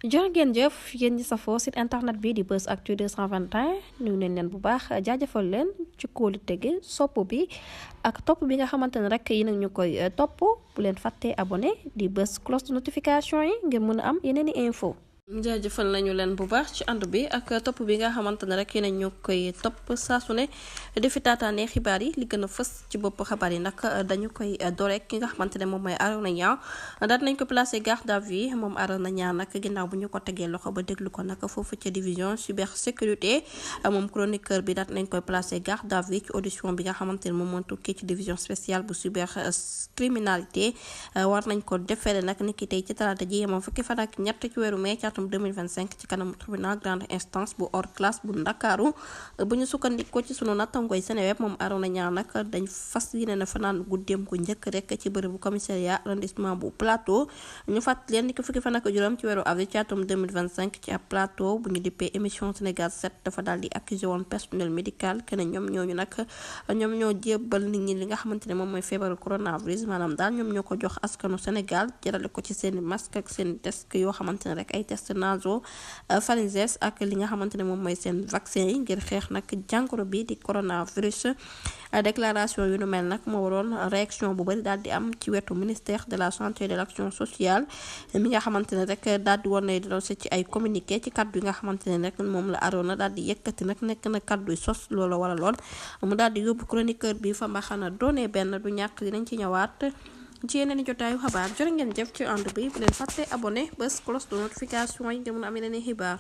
jërë ngeen jëf yéen ñi safoo site internet bi di Buzz Actu 221 nuyu nañ leen bu baax jaajëfal leen ci kóolu tege sopp bi ak topp bi nga xamante ne rek yi nag ñu koy topp bu leen fàttee abonné di bës cloche de notification yi ngir mën a am yeneen i info jaajëfal nañu leen bu baax ci ànd bi ak topp bi nga xamante ne rek yéen ñu koy topp saa su ne defi taataane xibaar yi li gën a fës ci bopp xabaar yi nag dañu koy doore ki nga xamante ne moom mooy Arona Niang daal nañ ko placé garde à vue moom Arona Niang nag ginnaaw bu ñu ko tegee loxo ba déglu ko nag foofu ca division cybersécurité moom chroniqueur bi daal nañ koy placé garde à vue ci audition bi nga xamante ne moom moo tukkee ci division spéciale bu cybercriminalité war nañ ko defeere nag niki tey ci talaata ji moom fukki fan ak ñett ci weeru mai 2025 ci kanam tribunal grande instance bu hors classe bu Ndakaaru bu ñu sukkandikoo ci sunu nattangooy Seneweb moom Arona Niang nag dañ fas yéene na fanaan guddeem gu njëkk rek ci bërëbu commissariat arrondissement bu Plateau ñu fàttali leen ni ko fukki fan ak juróom ci weeru avril ci atum 2025 ci ab Plateau bu ñu dippee émission Sénégal 7 dafa daal di accusé woon personnel médical que ne ñoom ñoo jébbal nit ñi li nga xamante ne moom mooy feebaru coronavirus maanaam daal ñoom ñoo ko jox askanu Sénégal jërale ko ci seen masque ak seen test yoo xamante ne rek ay test naso pharyngees ak li nga xamante ne moom mooy seen vaccin yi ngir xeex nag jàngoro bi di coronavirus déclaration yu nu mel nag moo waroon réaction bu bari daal di am ci wetu ministère de la santé et de l'action sociale mi nga xamante ne rek daal di war na dénoncé ci ay communiqué ci kaddu yi nga xamante ne rek moom la Arona daal di yëkkati nag nekk na kaddu sos loola waraloon mu daal di yóbbu chroniqueur bi fa mbaxana doone benn du ñàkk dinañ ci ñëwaat ci yeneen i jotaayu xabaar jërë ngeen jëf ci ànd bi bu leen fàtte abonné bës cloche de notification yi nga mun a am yeneen i xibaar